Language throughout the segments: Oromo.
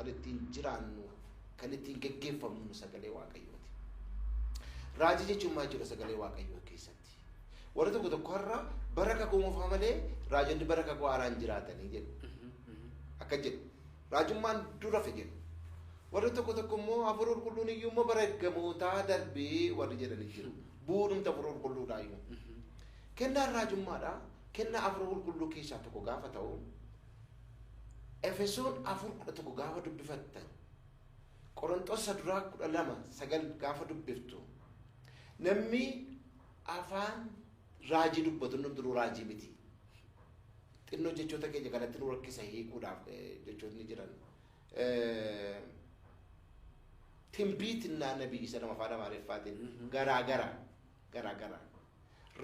kan ittiin jiraannu, kan ittiin geggeeffamnu sagalee Waaqayyooti. Raajii jechuun maal jechuudha sagalee Waaqayyoo keessatti? Warri tokko tokko har'a bara kakuu moofaa malee raajonni bara kakuu haaraan jiraatanii jedhu. Akka jedhu. Raajummaan dura fe jedhu. Warri tokko tokko immoo hafuura qulqulluun iyyuu immoo bara ergamootaa darbee warri jedhanii jiru. Bu'uurumti hafuura qulqulluudhaa iyyuu. Kennaan raajummaadha. Kennaa hafuura qulqulluu keessaa tokko gaafa ta'u, Efesoon 4:11 gaafa dubbifattan, Qorontos duraa 12:9 gaafa dubbiftu, namni afaan raajii dubbatu hundumtuu raajii miti. Xinnoo jechoota keenya kanatti nu rakkisa hiikuudhaaf jechootni jiran. Timbiitinnaa nabii isa nama afaan Amaariffaatiin garaa gara.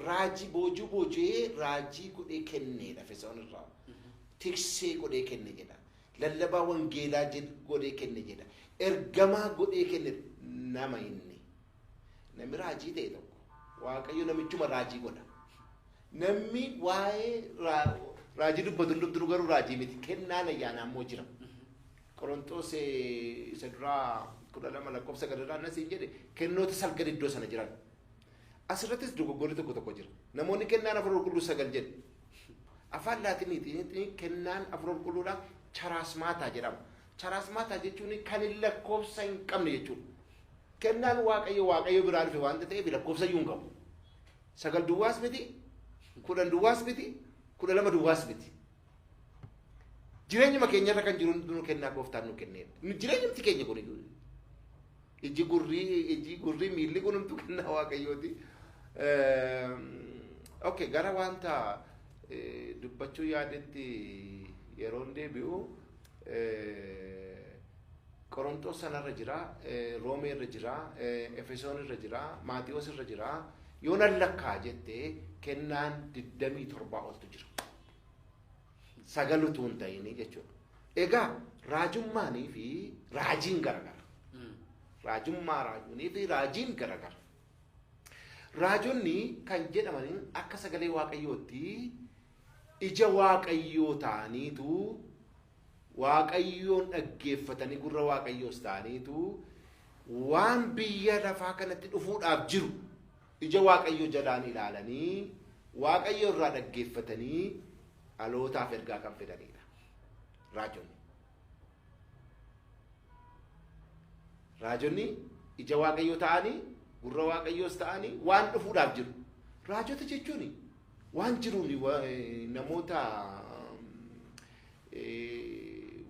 Raajii boojuu booji'ee raajii godhee kenneedha Efesoon irraa. Tiksee godhee kenne jedha. Lallabaa wangeelaa godhee kenne jedha. Ergamaa godhee kenne nama inni. Namni raajii ta'e tokko Waaqayyo namichuma raajii godha. Namni waa'ee raajii dubbatu hundumtuu garuu raajii miti. Kennaan ayyaanaa immoo jira. Qorontos isa duraa 12 lakkoofsa gadarraa nasiin jedhe kennoota salgan iddoo sana jiran. Asirrattis dogoggorri tokko tokko jira. Namoonni kennaan hafuura qulqulluu 9 jedhu. Afaan Laatiniitiin kennaan hafuura qulqulluudha charaasmaataa jedhama. Charaasmaataa jechuun kan hin lakkoofsa hin qabne jechuudha. Kennaan Waaqayyo Waaqayyo biraa dhufe waanta ta'eef lakkoofsa iyyuu hin qabu. 9 duwwaas miti, 10 duwwaas miti, 12 duwwaas miti. Jireenyuma keenyarra kan jiru nu kennaa gooftaan nu kenneedha. Jireenyumti keenya kun iyyuu iji gurrii miilli kun hunduu kennaa Waaqayyooti. Okay, gara wanta dubbachuu yaadetti yeroon deebi'u Qorontos sanarra jira, Roomee irra jira, Efesoon irra jira, Maatiyoos irra jira. Yoo nan lakkaa jettee kennaan 27 oltu jira. 9 utuu hin ta'in jechuudha. Egaa raajummaanii fi raajiin garagara. Raajummaa raajuunii fi raajiin garagara. Raajonni kan jedhaman akka sagalee Waaqayyootti ija Waaqayyoo ta'aniitu Waaqayyoon dhaggeeffatanii gurra Waaqayyoos ta'aniitu waan biyya lafaa kanatti dhufuudhaaf jiru ija Waaqayyoo jalaan ilaalanii Waaqayyo irraa dhaggeeffatanii dhalootaaf ergaa kan fidanidha. Raajonni. Raajonni ija Waaqayyoo ta'anii gurra Waaqayyoos ta'anii waan dhufuudhaaf jiru. Raajota jechuun waan jiruun namoota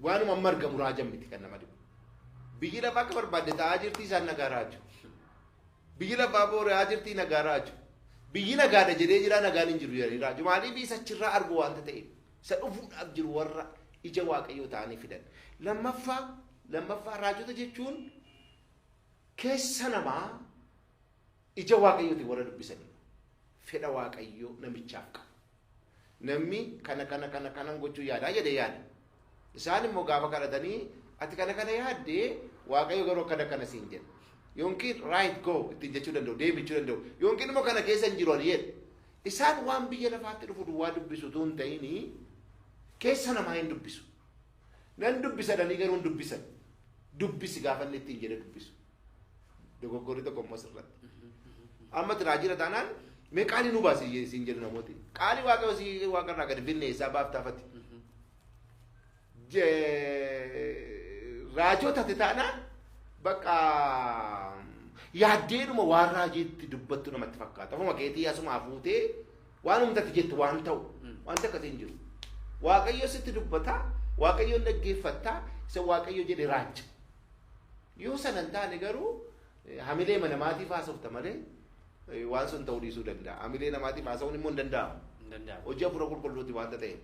waanuma amma argamu raajan miti kan nama dhibu. Biyyi lafaa akka barbaadde ta'aa jirti isaan nagaa raaju. Biyyi lafaa booraa jirti nagaa raaju. Biyyi nagaadha jedhee jira nagaan hin jiru jedhanii raaju. Maaliif isa achirraa argu waanta ta'eef isa dhufuudhaaf jiru warra ija Waaqayyoo ta'anii fidan. Lammaffaa raajota jechuun keessa namaa ija Waaqayyootiin warra dubbisanidha. Fedha Waaqayyoo namichaaf qabu. Namni kana kana kana kanan gochuu yaadaa jedhee yaada. Isaan immoo gaafa kadhatanii ati kana kana yaaddee Waaqayyo garuu akkana akkana siin jedha. Yookiin right go ittiin jechuu danda'u, deemi jechuu danda'u. Yookiin immoo kana keessa hin jiru ani jedha. Isaan waan biyya lafaatti dhufu duwwaa dubbisu utuu hin ta'in keessa namaa hin dubbisu. Nan dubbisa jedhanii garuu hin dubbisan. Dubbisi gaafa inni ittiin jedhe dubbisu. Dogoggorri tokko immoo asirratti. Amma tiraajiira taanaan mee qaalii nu baasi siin jedhu namooti. Qaalii Waaqayyo si waaqarraa gadi finne isaa baaftaafati. Raajota ati taanaan bakka yaaddeedhuma waan raajiitti dubbattu namatti fakkaata. Ofuma keetii asuma fuutee waan humtatti jettu waan ta'u wanta akkasii hin jiru. Waaqayyo sitti dubbata, Waaqayyoon dhaggeeffatta, isa Waaqayyo jedhe raaja. Yoo sana hin taane garuu hamilee namaatiif haasofta malee waan sun ta'uu dhiisuu danda'a. Hamilee namaatiif haasa'uun immoo hin danda'amu. Hojii hafuura qulqulluuti waanta ta'eef.